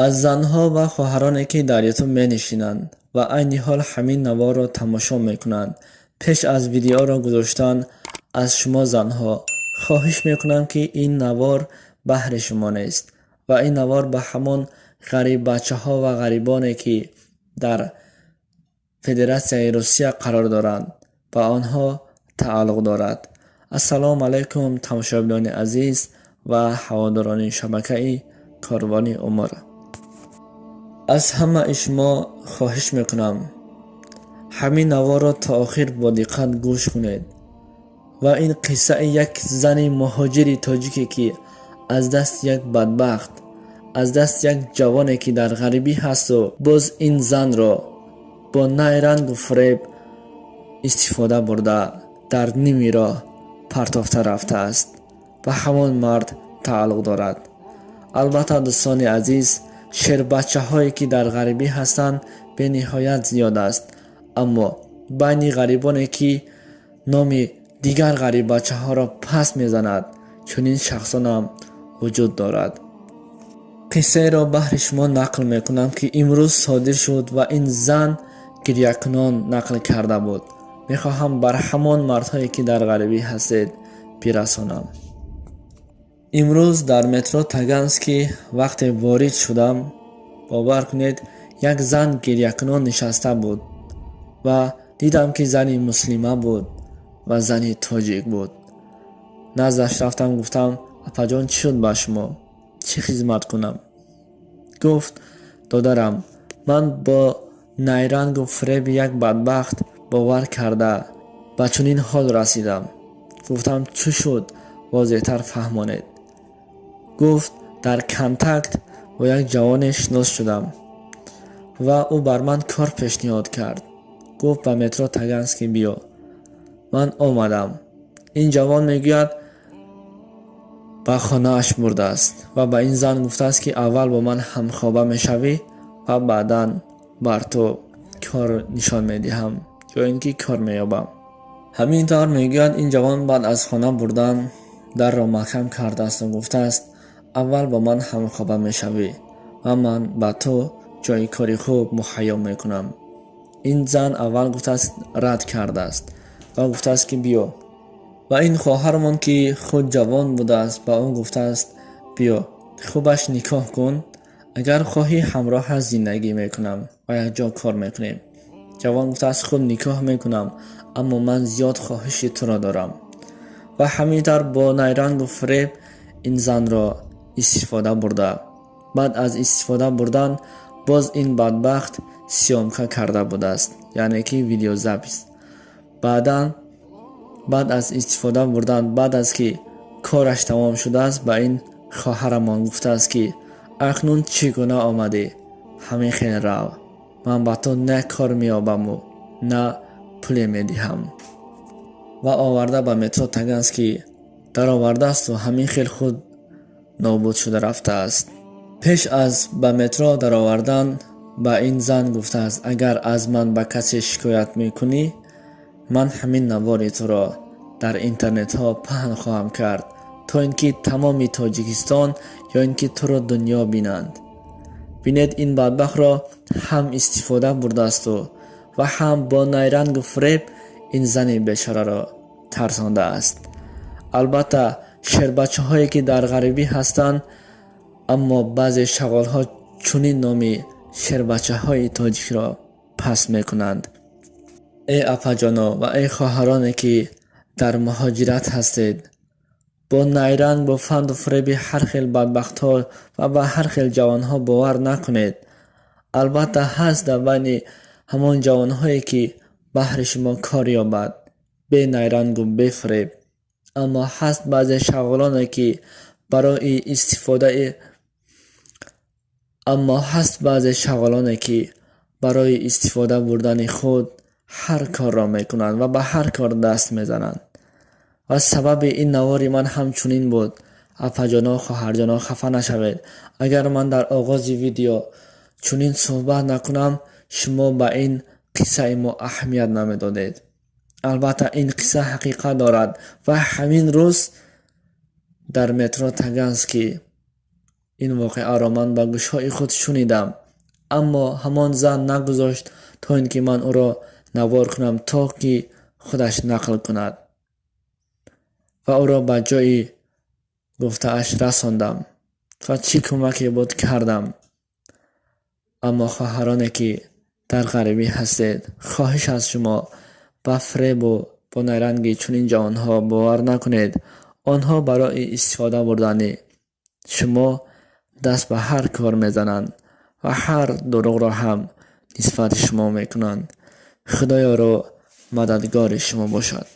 Аз занҳо ва хоҳароне, ки дар Ютуб менишинанд ва айни ҳол ҳамин наворро тамошо мекунанд, пеш аз видеоро гузоштан аз шумо занҳо хоҳиш мекунам, ки ин навор баҳри шумо нест ва ин навор ба ҳамон ғариббачаҳо ва ғарибоне, ки дар Федератсияи Русия қарор доранд, ба онҳо тааллуқ дорад. Ассалому алайкум, тамошобинони азиз ва ҳаводорони шабакаи Корвони Умр. Аз ҳамаи шумо хоҳиш мекунам, ҳамин наворро то охир бо диққат гӯш кунед ва ин қиссаи як зани муҳоҷири тоҷике, ки аз дасти як бадбахт, аз дасти як ҷавоне, ки дар ғарибӣ ҳасту боз ин занро бо найрангу фиреб истифода бурда, дар ними роҳ партофта рафтааст, ба ҳамон мард тааллуқ дорад. Албатта, дӯстони азиз, шербачаҳое, ки дар ғарибӣ ҳастанд, бениҳоят зиёд аст, аммо байни ғарибоне, ки номи дигар ғариббачаҳоро паст мезанад, чунин шахсонам вуҷуд дорад. Қиссаеро баҳри шумо нақл мекунам, ки имрӯз содир шуд ва ин зан гирякунон нақл карда буд. Мехоҳам бар ҳамон мардҳое, ки дар ғарибӣ ҳастед, бирасонам. Имрӯз дар метро Таганский вақте ворид шудам, бовар кунед, як зан гирякунон нишаста буд ва дидам, ки зани муслима буд ва зани тоҷик буд. Наздаш рафтам, гуфтам: «Апаҷон, чӣ шуд ба шумо? Чӣ хизмат кунам?» Гуфт: «Додарам, ман бо найрангу фиреби як бадбахт бовар карда, ба чунин ҳол расидам». Гуфтам: «Чӣ шуд? Возеҳтар фаҳмонед». Гуфт: «Дар Контакт бо як ҷавоне шинос шудам ва ӯ бар ман кор пешниҳод кард. Гуфт: ба метро Таганский биё». Ман омадам. Ин ҷавон, мегӯяд, ба хонааш бурдааст ва ба ин зан гуфтааст, ки аввал бо ман ҳамхоба мешавӣ ва баъдан бар ту кор нишон медиҳам ё ин ки кор меёбам. Ҳамин тавр, мегӯяд, ин ҷавон баъд аз хона бурдан дарро маҳкам кардаасту гуфтааст: «Аввал бо ман ҳамхоба мешавӣ ва ман ба ту ҷойи кори хуб муҳайё мекунам». Ин зан аввал, гуфтааст, рад кардааст ва гуфтааст, ки биё. Ва ин хоҳармон, ки худ ҷавон будааст, ба ӯ гуфтааст: «Биё, хубаш никоҳ кун, агар хоҳӣ, ҳамроҳат зиндагӣ мекунам ва якҷо кор мекунем». Ҷавон гуфтааст: «Хуб, никоҳ мекунам, аммо ман зиёд хоҳиши туро дорам». Ва ҳамин тавр бо найрангу фиреб ин занро истифода бурда, баъд аз истифода бурдан боз ин бадбахт съёмка карда будааст, яъне ки видеозапись. Баъдан, баъд аз истифода бурдан, баъд аз ки кораш тамом шудааст, ба ин хоҳарамон гуфтааст, ки акнун чӣ гуна омадӣ, ҳамин хел рав, ман ба ту на кор меёбаму на пуле медиҳам. Ва оварда ба метро Таганский даровардаасту ҳамин хел худ нобуд шуда рафтааст. Пеш аз ба метро даровардан ба ин зан гуфтааст: «Агар аз ман ба касе шикоят мекунӣ, ман ҳамин навори туро дар интернетҳо паҳн хоҳам кард, то ин ки тамоми Тоҷикистон ё ин ки туро дунё бинанд». Бинед, ин бадбахтро ҳам истифода бурдаасту ва ҳам бо найрангу фиреб ин зани бечораро тарсондааст. Албатта, шербачаҳое, ки дар ғарибӣ ҳастанд, аммо баъзе шағолҳо чунин номи шербачаҳои тоҷикро паст мекунанд. Эй апаҷоно ва эй хоҳароне, ки дар муҳоҷират ҳастед, бо найранг, бо фанду фиреби ҳар хел бадбахтҳо ва ба ҳар хел ҷавонҳо бовар накунед. Албатта, ҳаст дар байни ҳамон ҷавонҳое, ки баҳри шумо кор ёбад бе найрангу бе фиреб, аммо ҳаст баъзе шағолоне, ки барои истифодаи аммо ҳаст баъзе шағолоне, ки барои истифода бурдани худ ҳар корро мекунанд ва ба ҳар кор даст мезананд. Ва сабаби ин навори ман ҳам чунин буд. Апаҷоно, хоҳарҷоно, хафа нашавед, агар ман дар оғози видео чунин суҳбат накунам, шумо ба ин қиссаи мо аҳамият намедодед. Албатта, ин қисса ҳақиқат дорад ва ҳамин рӯз дар метро Таганский. Ин воқеаро ман ба гӯшҳои худ шунидам, аммо ҳамон зан нагузошт, то ин ки ман ӯро навор кунам, то ки худаш нақл кунад, ва ӯро ба ҷои гуфтааш расондам ва чӣ кӯмаке буд, кардам. Аммо хоҳароне, ки дар ғарибӣ ҳастед, хоҳиш аз шумо, ба фиребу бо найранги чунин ҷавонҳо бовар накунед. Онҳо барои истифода бурдани шумо даст ба ҳар кор мезананд ва ҳар дурӯғро ҳам нисбати шумо мекунанд. Худоёру мададгори шумо бошад.